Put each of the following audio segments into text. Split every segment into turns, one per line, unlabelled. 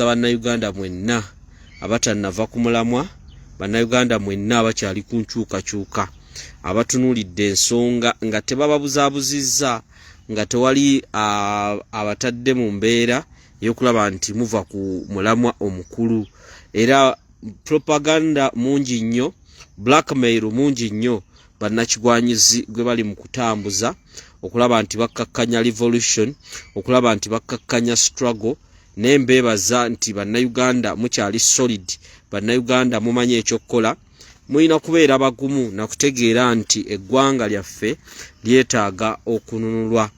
Bannayuganda mwenna abatannava ku mulamwa, Bannayuganda mwenna abakyali ku nkyukakyuka, abatunuulidde ensonga nga tebababuzaabuzizza, nga tewali abatadde mu mbeera ey'okulaba nti muva ku mulamwa omukulu. Era propaganda mungi nnyo, blackmail mungi nnyo bannakigwanyizi gwe bali mu kutambuza okulaba nti bakkakkanya revolution, okulaba nti bakkakkanya struggle. Naye mbeebaza nti Bannayuganda mukyali solid, Bannayuganda mumanyi ekyokukola. Mulina kubeera bagumu nakutegeera nti eggwanga lyaffe lyetaaga okununulwa.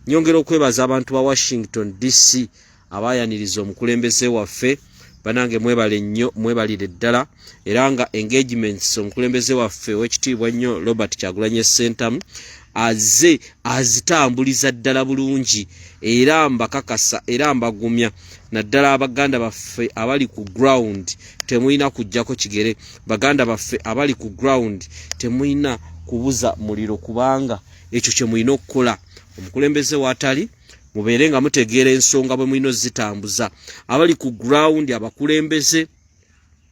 Nyongera okwebaza abantu ba Washington DC abayaniriza omukulembeze waffe. Banange, mwebale nnyo, mwebalire ddala. Era nga engagements omukulembeze waffe owekitiibwa nnyo Robert Kyagulanyi Ssentamu azze azitambuliza ddala bulungi, era mbakakasa era mbagumya, naddala abaganda baffe abali ku ground, temulina kujjako kigere. Baganda baffe abali ku ground, temulina kubuza muliro, kubanga ekyo kye mulina okukola. Omukulembeze waatali, mubeere nga mutegeera ensonga bwe mulina ozitambuza. Abali ku ground, abakulembeze,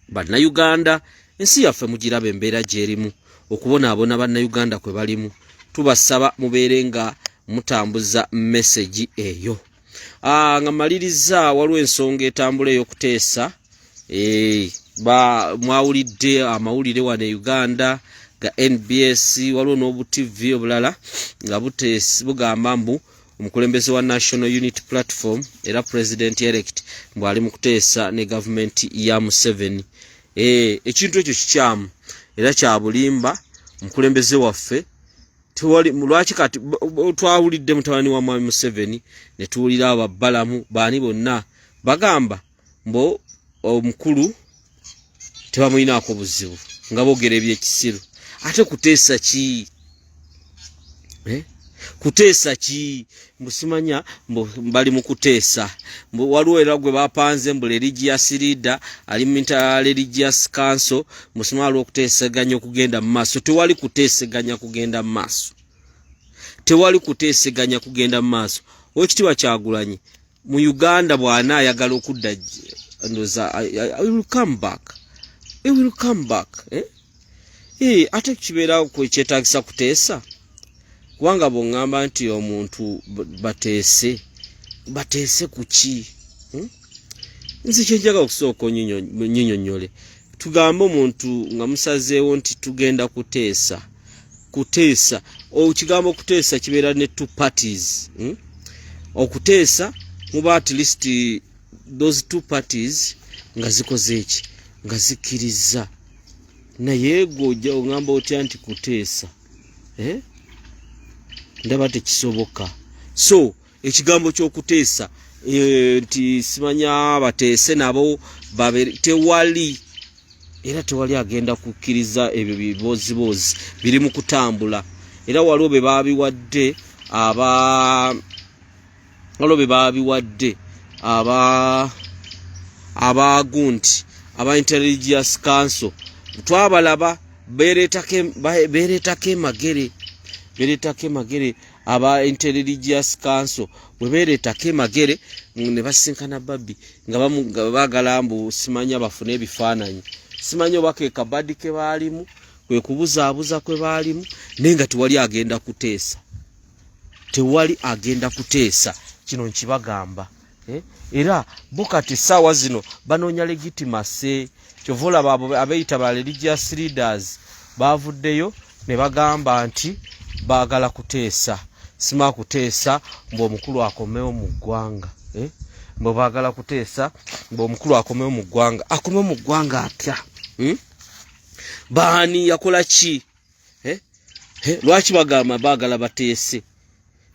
Bannayuganda, ensi yaffe mugiraba embeera gyerimu, okubonaabona Bannayuganda kwe balimu. Tubasaba mubeere nga mutambuza message eyo. Nga maliriza, waliwo ensonga etambula ey'okuteesa. Mwawulidde amawulire wano e Uganda ga NBS, waliwo n'obu TV obulala nga bugamba mbu omukulembeze wa National Unity Platform era president elect mbw ali mu kuteesa ne gavumenti ya Museveni. Ekintu ekyo kikyamu era kya bulimba. Omukulembeze waffe tewali. Lwaki kati twawulidde mutabani wa Mwami Museveni, ne tuwulira ababbalamu baani bonna bagamba mbu omukulu tebamulinaako buzibu, nga boogera ebyekisiru. Ate kuteesa ki, eh? Kuteesa ki? Mbu simanya mbu bali mu kuteesa, mbu waliwo era gwe bapanze mbu religious leader ali mu Religious Council, mbu simanya waliwo okuteeseganya okugenda mu maaso. Tewali kuteeseganya kugenda mu maaso, tewali kuteeseganya kugenda mu maaso. Owekitiibwa Kyagulanyi mu Uganda bw'anaayagala okudda, ndoza I will come back, I will come back, eh? Ate kibeera kyetagisa kuteesa? Kubanga bw'oŋŋamba nti omuntu bateese, bateese ku ki, Nze kyenjaga okusooka onnyinyonnyole, tugambe omuntu nga musazeewo nti tugenda kuteesa. Kuteesa, ekigambo okuteesa kibeera ne two parties, Okuteesa muba at least those two parties nga zikoze eki, nga zikkiriza. Naye gwe ojja oŋŋamba otya nti kuteesa, eh? Ndaba tekisoboka. So ekigambo ky'okuteesa, nti simanya bateese nabo babe, tewali, era tewali agenda kukkiriza ebyo biboziboozi biri mu kutambula. Era waliwo be babiwadde aba, waliwo be babiwadde aba abagunti aba Interreligious Council. Twabalaba beereetako emagere, beereetako emagere. Aba Interreligious Council bwe beereetako emagere ne basinkana Babbi nga baagala mbu simanya bafune ebifaananyi, simanya oba ke kabadi ke baalimu, kwe kubuzaabuza kwe baalimu, naye nga tewali agenda kuteesa, tewali agenda kuteesa. Kino nkibagamba, eh? Era bo kati essaawa zino banoonya legitimacy. Kyova olaba abo abeeyita ba religious leaders baavuddeyo ne bagamba nti baagala kuteesa, sima kuteesa mbu omukulu akomewo mu ggwanga, eh? Mbu baagala kuteesa mbu omukulu akomewo mu ggwanga. Akomewo mu ggwanga atya, Baani yakola ki, eh? Eh, lwaki bagamba baagala bateese?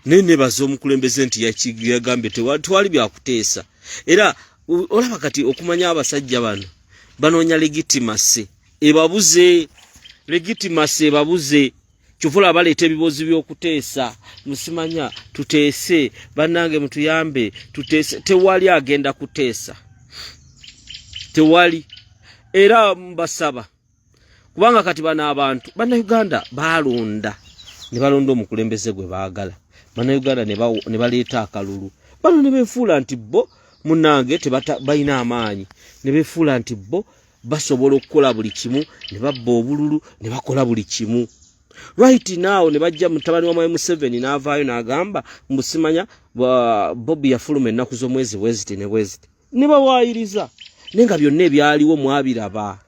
Naye nebaza omukulembeze nti yagambye tewali byakuteesa. Era olaba kati okumanya abasajja bano banoonya legitimacy, ebabuze, legitimacy ebabuze. Kyova olaba baleeta ebibozi by'okuteesa, musimanya tuteese, bannange mutuyambe tuteese. Tewali agenda kuteesa, tewali. Era mbasaba, kubanga kati bano abantu Bannayuganda balonda ne balonda omukulembeze gwe baagala. Bannayuganda ne baleeta akalulu, bano ne beefuula nti bo Munnange balina amaanyi ne befuula nti bo basobola okukola buli kimu, ne babba obululu ne bakola buli kimu. Right now ne bajja, mutabani wa Mwami Museveni n'avaayo n'agamba mbu simanya Bobi yafuluma ennaku z'omwezi bweziti ne bweziti, ne bawaayiriza, naye nga byonna ebyaliwo mwabiraba,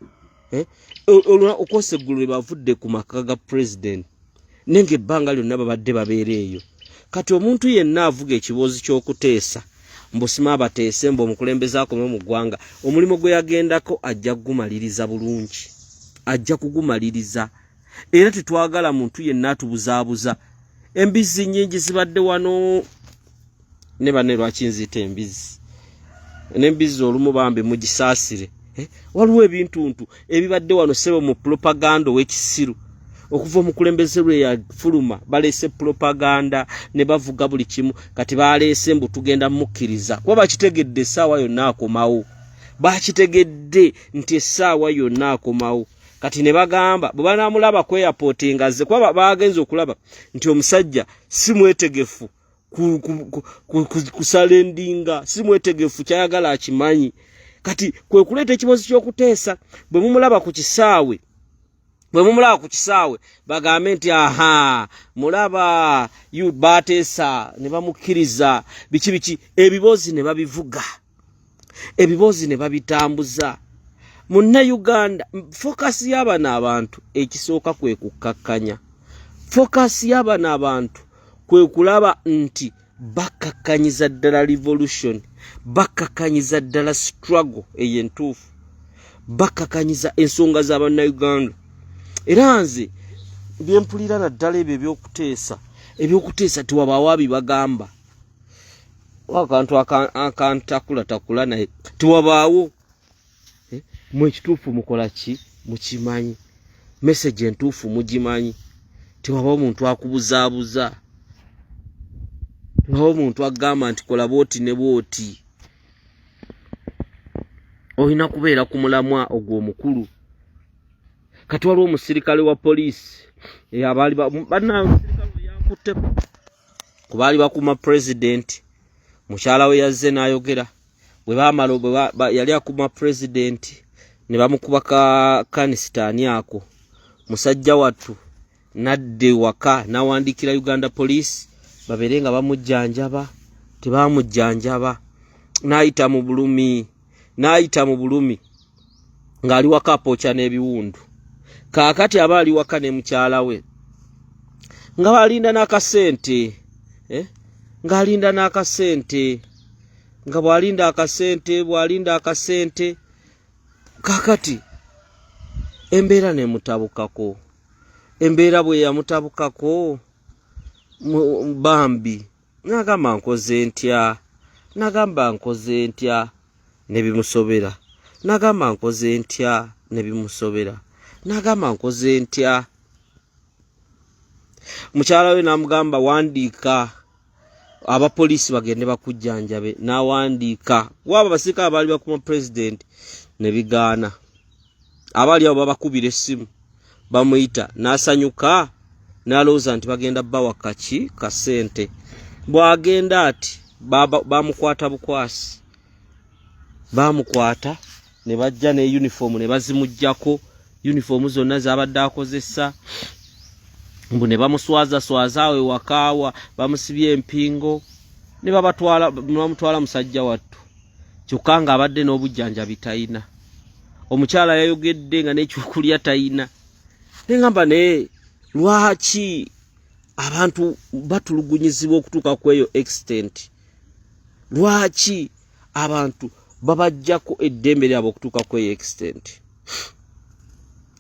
eh? Okwosa eggulo lwe bavudde ku maka ga president, naye nga ebbanga lyonna babadde babeera eyo. Kati omuntu yenna avuga ekiboozi ky'okuteesa mbu sima abateese mbu omukulembeze akome mu ggwanga, omulimu gwe yagendako ajja kugumaliriza bulungi, ajja kugumaliriza. Era tetwagala muntu yenna atubuzaabuza. Embizzi nyingi zibadde wano ne banne. Lwaki nziita embizzi n'embizzi? Olumu bambi mugisaasire, eh? Waliwo ebintuntu ebibadde wano, sebo, mu propaganda ow'ekisiru. Okuva omukulembeze lwe yafuluma, baleese propaganda ne bavuga buli kimu. Kati baleese mbu tugenda mukkiriza, kuba bakitegedde essaawa yonna akomawo. Bakitegedde nti essaawa yonna akomawo. Kati ne bagamba bwe banamulaba ku airport nga azze, kuba bagenze okulaba nti omusajja si mwetegefu kusurrenderinga, si mwetegefu, kyayagala akimanyi. Kati kwe kuleeta ekibozi ky'okuteesa, bwe mumulaba ku kisaawe, bwe mumulaba ku kisaawe bagambe nti aha, mulaba yu bateesa ne bamukkiriza, biki biki. Ebibozi ne babivuga, ebibozi ne babitambuza. Munnayuganda, focus y'abano abantu ekisooka kwe kukkakkanya. Focus y'abano abantu kwe kulaba nti bakkakkanyiza ddala revolution, bakkakkanyiza ddala struggle eyo entuufu, bakkakanyiza ensonga z'abannayuganda. Era nze byempulira naddala ebyo ebyokuteesa, ebyokuteesa tewabaawo abibagamba akantu akantakulatakula, naye tewabaawo, eh? Mwe ekituufu mukola ki? Mukimanyi message entuufu, mugimanyi. Tewabaawo muntu akubuzaabuza, tewabaawo omuntu agamba nti kola bwoti ne bwoti. Olina kubeera ku mulamwa ogwo omukulu. Kati waliwo omusirikale wa poliisi abaali yankutteko ku baali bakuuma pulezidenti. Mukyala we yazze n'ayogera bwe baamala yali akuuma pulezidenti ne bamukuba ka kanisitaani ako. Musajja wattu nadda ewaka n'awandiikira Uganda Police babeere nga bamujjanjaba. Tebamujjanjaba, n'ayita mu bulumi, n'ayita mu bulumi ng'ali waka apookya n'ebiwundu. Kaakati aba ali waka ne mukyala we nga balinda n'akasente, eh? Ng'alinda n'akasente, nga bw'alinda akasente, bw'alinda akasente. Kaakati embeera nemutabukako. Embeera bwe yamutabukako bambi nagamba nkoze ntya, nagamba nkoze ntya, nebimusobera, nagamba nkoze ntya, nebimusobera, nagamba nkoze ntya. Mukyala we namugamba, wandiika abapoliisi bagende bakujjanjabe. N'awandiika waaba abasirikale abaali bakuma pulezidenti ne bigaana. Abaali abo babakubira essimu, bamuyita, n'asanyuka, n'alowooza nti bagenda bawa kaki kasente. Bw'agenda ati bamukwata bukwasi, bamukwata ne bajja ne uniform ne bazimuggyako, uniform zonna z'abadde akozesa, mbu ne bamuswazaswaza awo ewakaawa, bamusibye empingo ne babatwala, ne bamutwala musajja wattu. Kyokka ng'abadde n'obujjanjabi tayina. Omukyala yayogedde nga n'ekyokulya tayina. Neŋamba, naye lwaki abantu batulugunyizibwa okutuuka ku eyo extent? Lwaki abantu babajjako eddembe lyabwe okutuuka ku eyo extent?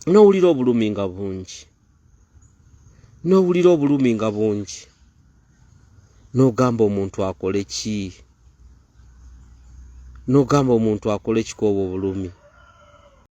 N'owulira obulumi nga bungi, n'owulira obulumi nga bungi, n'ogamba omuntu akole ki, n'ogamba omuntu akole ki kwobwo obulumi?